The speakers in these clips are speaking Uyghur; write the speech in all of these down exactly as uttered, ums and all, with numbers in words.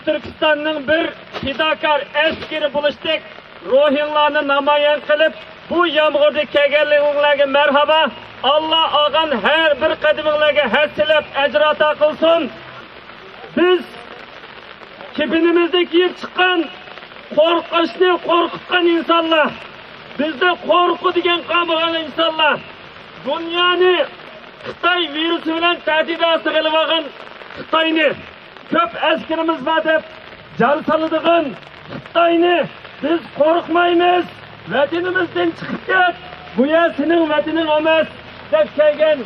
تۈركىستاننىڭ بىر پىداكار ئەسكىرى بولۇشتەك روھىڭلارنى نامايان قىلىپ، بۇ يامغۇردا كەلگەنلىكىڭلارگە مەرھابا. ئاللا ئالغان ھەر بىر قەدىمىڭلارگە ھەسسىلەپ ئەجىر ئاتا قىلسۇن. بىز كېپىنىمىزنى كىيىپ چىققان، قورقۇشنى قورقۇتقان ئىنسانلار، بىزدە قورقۇ دېگەن قالمىغان ئىنسانلار، دۇنيانى خىتاي ۋىرۇسى بىلەن تەھدىت ئاستىغا ئېلىۋالغان خىتاينى، كۆپ ئەسكىرىمىز بار دەپ جار سالىدىغان خىتاينى بىز قورقمايمىز. ۋەتىنىمىزدىن چىقىپ كەت، بۇ يەر سېنىڭ ۋەتىنىڭ ئەمەس، دەپ كەلگەن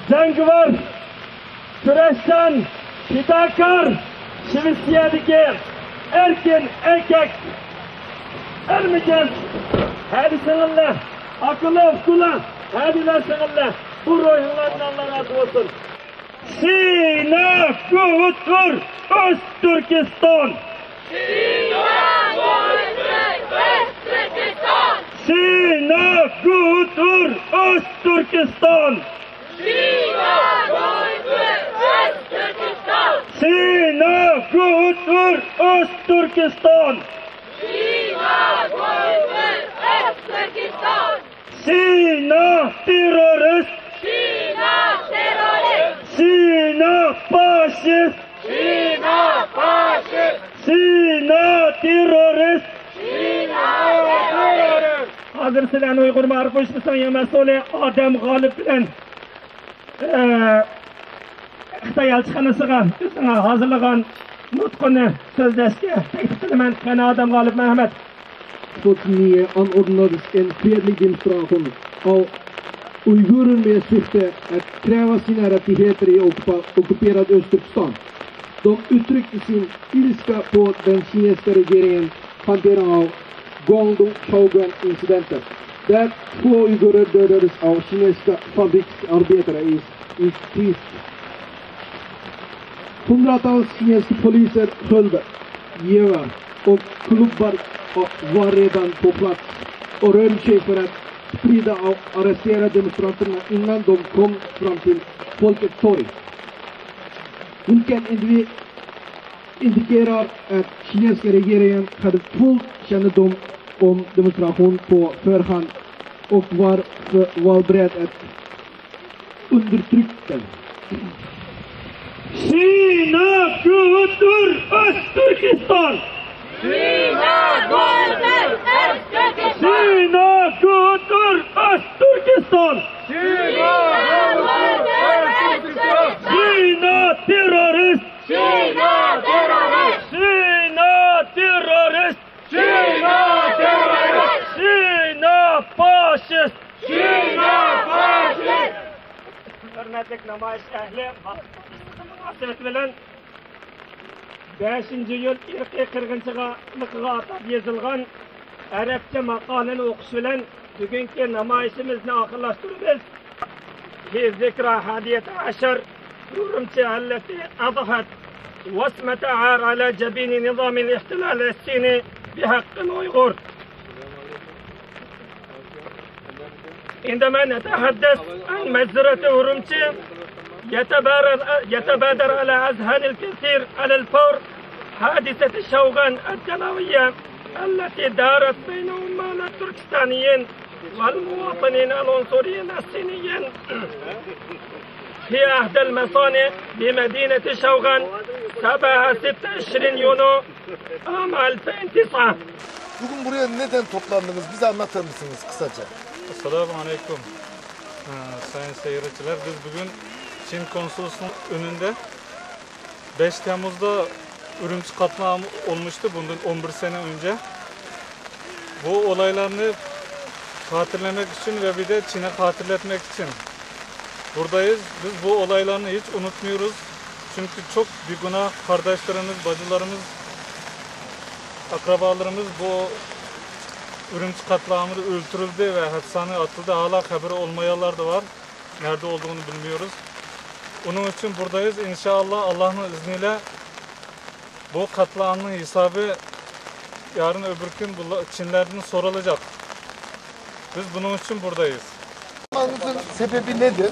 جەڭگىۋار، كۈرەشچان، پىداكار شىۋېتسىيەدىكى ئەركىن ئەركەك، ئەرمىكەن، ھەدە سىڭىللار، ئاكىلار، ئۇكىلار، ھەدىلەر سىڭىللار، بۇ روھىڭلاردىن ئاللا رازى بولسۇن. Şina Gutur Öztürkistan! Şina Gutur Öztürkistan! Şina Gutur Öztürkistan! Şina Gutur Öztürkistan! Şina Gutur Öztürkistan! Şina Gutur Öztürkistan! Şina terrorist! Şina terrorist! Şina faşist! Şina faşist! Şina terrorist! Şina terrorist! ھازىر سىلەرنى ئۇيغۇر مائارىپ ئۇيۇشمىسىنىڭ يېڭى مەسئۇلى ئادەم غالىپ بىلەن ئى، خىتاي ئەلچىخانىسىغا ئۆزىنىڭ ھازىرلىغان نۇتقىنى سۆزلەشكە تەكلىپ قىلىمەن. قېنى، ئادەم غالىپ، مەرھەمەت. Sotnie anordnades en fredlig demonstration av uigurer med syfte att kräva sina rättigheter i ockupa-, ockuperad Östturkestan. De uttryckte sin ilska på den kinesiska regeringens hantering av Guangdong Shaoguan-incidenten, där två uigurer dödades av kinesiska fabriksarbetare i, i Tibet. Hundratals kinesiska poliser höll gevär och klubbar och var redan på plats och rörde sig för att sprida och arrestera demonstranterna innan de kom fram till Folkets torg. Vilken individ indikerar att kinesiska regeringen hade full kännedom om demonstration på förhand och var för, var beredd att undertrycka den. Kina går för Östturkestan! Kina går för Östturkestan! Kina går för Östturkestan! Kina går för Östturkestan! Kina terrorist! Kina terrorist! Kina terrorist! Kina terrorist! Kina faşist! Kina faşist! ھۆرمەتلىك نامايىش ئەھلى، مۇناسىۋەت بىلەن بەشىنچى ئىيۇل ئىرقىي قىرغىنچىلىقىغا ئاتاپ يېزىلغان ئەرەبچە ماقالىنى ئوقۇش بىلەن بۈگۈنكى نامايىشىمىزنى ئاخىرلاشتۇرىمىز. في ذكرى حادية عشر أورمشي التي أضحت وصمة عار على جبين نظام الاحتلال الصيني بحق الأيغور. عندما نتحدث عن مجزرة أورمشي، يتبادر، يتبادر على أذهان الكثير على الفور حادثة شوغان الدموية التي دارت بين عمال التركستانيين والمواطنين العنصريين الصينيين في أحدى المصانع بمدينة شوغان صباح ستة وعشرين يونيو عام ألفين وتسعة. Bugün buraya neden toplandınız? Bize anlatır mısınız kısaca? Esselamu aleyküm. Ee, sayın seyirciler, biz bugün Çin konsolosluğunun önünde beş Temmuz'da Ürümçi katliamı olmuştu bundan on bir sene önce. Bu olaylarını hatırlamak için ve bir de Çin'e hatırlatmak için buradayız. Biz bu olaylarını hiç unutmuyoruz. Çünkü çok bir günah kardeşlerimiz, bacılarımız, akrabalarımız bu Ürümçi katliamında öldürüldü ve hapishaneye atıldı. Hala haberi olmayanlar da var. Nerede olduğunu bilmiyoruz. Onun için buradayız. İnşallah Allah'ın izniyle bu katliamın hesabı yarın öbür gün bu Çinlerden sorulacak. Biz bunun için buradayız. Olmanızın sebebi nedir?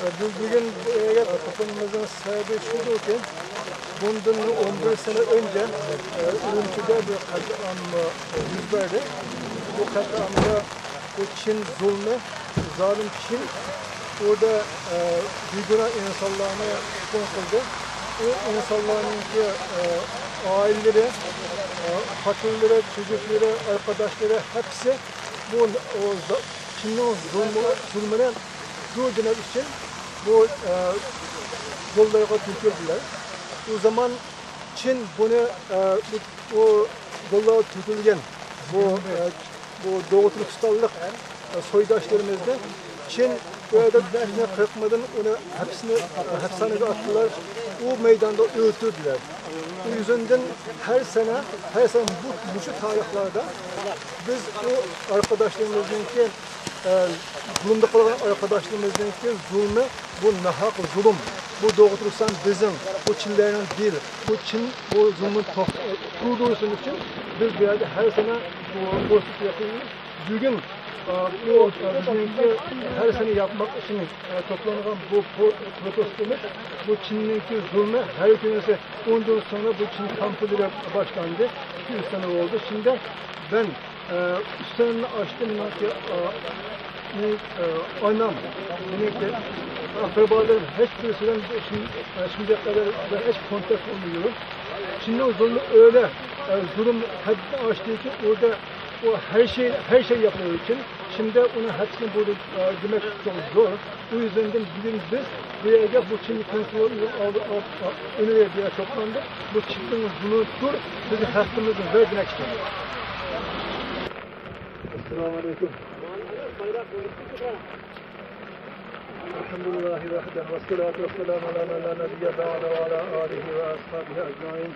Biz bugün bu yerge toplanmamızın sebebi şudur ki, bundan on bir sene önce, e, Ürümçi'de bir katliam, e, yüz verdi. Bu katliamda bu Çin zulmü, zalim Çin orada, e, bir günah insanlarını tutkun kıldı. O insanların ki, e, aileleri, e, kadınları, çocukları, arkadaşları hepsi bu, o za- Çin'in zulmü, zulmüne dur demek için bu, e, yollarga töküldüler. O zaman Çin bunu, e, bu, bu yollarga tökülgen bu, e, bu Doğu Türkistanlık, e, soydaşlarımızdı Çin bu yerde yüzüne kırkmadan onu hepsini, e, hapishanege attılar. O meydanda öldürdüler. O yüzünden her sene, her sene bu, bu şu tarihlarda biz bu arkadaşlarımızın ki e, zulümde kalan arkadaşlarımızın ki zulmü, bu nahak zulüm, bu Doğu Türkistan bizim, bu Çinlerin değil, bu Çin bu zulmü to- durdursun için biz bu yerde her sene bu borçluk yapıyoruz. Bugün, e, bu, e, bizimki her sene yapmak için, e, toplanılan bu pro- protestomuz, bu Çin'in ki zulmü her gün ise on yıl sonra bu Çin kampları başlandı. İki üç sene oldu. Şimdi ben Ee, üstlerini açtım, ki, e, e, anam, benimki akrabalarım hiçbirisiyle şimdi, e, şimdiye kadar ben hiç kontak olmuyorum. Şimdi o zulüm öyle, e, zulüm haddini aştığı için orada o her şey, her şey yapıldığı için şimdi onun hepsini burada, e, demek çok zor. O yüzden de bugün biz bu yerge bu Çin konsolunu aldı, al- al- önüne bir yer toplandı. Bu Çin'in bunu dur, bizim hakkımızı ver demek istiyoruz. Esselamu aleyküm. Elhamdülillahi vahden ve salatu ve selamu ala men la nebiyye ba'de ve ala alihi ve ashabihi ecmain.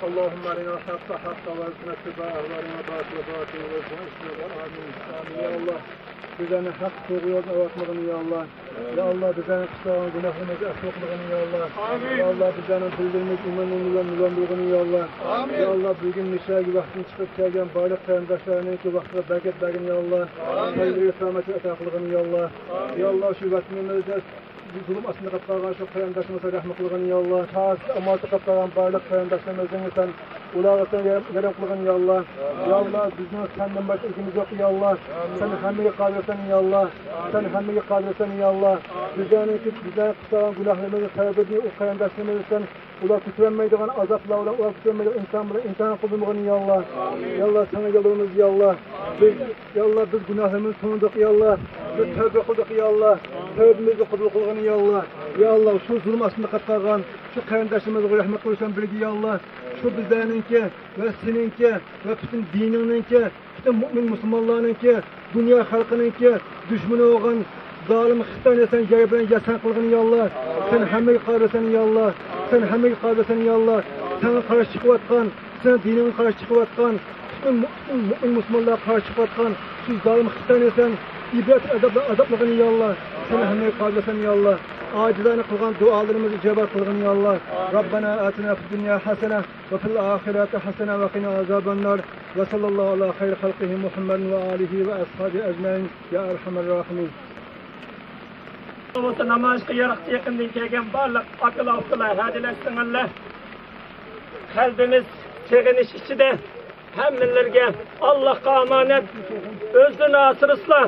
Allahümme arina haqqa haqqa ve rzuqna ittiba'a ve arina batile batile ve rzuqna ijtinaba. Amin. Amin. Ya Allah, bizlerni haq doğru yoldan avatmagın ya Allah. يا ئاللا، بىزلەرنىڭ قىلغان گۇناھلىرىمىزنى ئەپۇ قىلغىن يا ئاللا. ئامىن. يا ئاللا، بىزلەرنىڭ دىللىرىمىز ئىمان نۇرى بىلەن نۇرلاندۇرغىن يا ئاللا. ئامىن. يا ئاللا، بۈگۈن مۇشۇ يەرگە ۋاقتىدىن چىقىپ كەلگەن بارلىق قېرىنداشلارنىڭكى ۋاقتىغا بەرىكەت بەرگىن يا ئاللا. ئامىن. خەير سالامەتلىك ئاتا قىلغىن يا ئاللا. ئامىن. يا ئاللا، شۇ ۋەتىنىمىزدە زۇلۇم ئاستىدا قېلىپ قالغان شۇ قېرىنداشلىرىمىزغا رەھمەت قىلغىن يا ئاللا. چارىسىز ئامالسىز قېلىپ قالغان بارلىق قېرىنداشلىرىمىزنى سەن ئۇلارغا سەن يارەم قىلغىن يا ئاللا. يا ئاللا، بىزنىڭ سەندىن باشقا ئىگىمىز يوق يا ئاللا. سەن ھەممىگە قادىرسەن يا ئاللا. سەن ھەممىگە قادىرسەن يا ئاللا. بىزلەرنىڭكى، بىزلەرنىڭ قىلغان گۇناھلىرىمىزنى، تەۋبىنى ئۇ قېرىنداشلىرىمىزنى سەن ئۇلار كۆتۈرەلمەيدىغان ئازابلار بىلەن، ئۇلار كۆتۈرەلمەيدىغان ئىمتىھان بىلەن ئىمتىھان قىلدۇرمىغىن يا ئاللا. يا ئاللا، ساڭا يالۋۇرىمىز يا ئاللا. بىز، يا ئاللا، بىز گۇناھلىرىمىزنى تونۇدۇق يا ئاللا. بىز تەۋبە قىلدۇق يا ئاللا. تەۋبىمىزنى قوبۇل قىلغىن يا ئاللا. يا ئاللا، شۇ زۇلۇم ئاستىدا قېلىپ قالغان شۇ قېرىنداشلىرىمىزغا رەھمەت قىلىشىڭ بىلگە يا ئاللا. شۇ بىزلەرنىڭكى ۋە سېنىڭكى ۋە پۈتۈن دىنىڭنىڭكى، پۈتۈن مۇئمىن مۇسۇلمانلارنىڭكى، دۇنيا خەلقىنىڭكى دۈشمىنى بولغان زالىم خىتاينى سەن يەر بىلەن يەكسان قىلغىن يا ئاللا. سەن ھەممىگە قادىرسەن يا ئاللا. سەن ھەممىگە قادىرسەن يا ئاللا. ساڭا قارشى چىقىۋاتقان، سېنىڭ دىنىڭغا قارشى چىقىۋاتقان، پۈتۈن مۇ-، پۈتۈن مۇئمىن مۇسۇلمانلارغا قارشى چىقىۋاتقان شۇ زالىم خىتاينى سەن ئىبرەت ئازابلار ئازابلىغىن يا ئاللا. سەن ھەممىگە قادىرسەن يا ئاللا. ئاجىزانە قىلغان دۇئالىرىمىزنى ئىجابەت قىلغىن يا ئاللا. ربنا آتنا في الدنيا حسنة وفي الآخرة حسنة وقنا عذاب النار. وصلى الله على خير خلقه محمد وآله وأصحابه أجمعين يا أرحم الراحمين. بولسا نامايىشقا يىراقتا يېقىندىن كەلگەن بارلىق ئاكىلار، ئۇكىلار، ھەدىلەر، سىڭىللار، قەلبىمىز سېغىنىش ئىچىدە. ھەممىلىرىگە ئاللاھقا ئامانەت، ئۆزلىرىنى ئاسرىسىلا.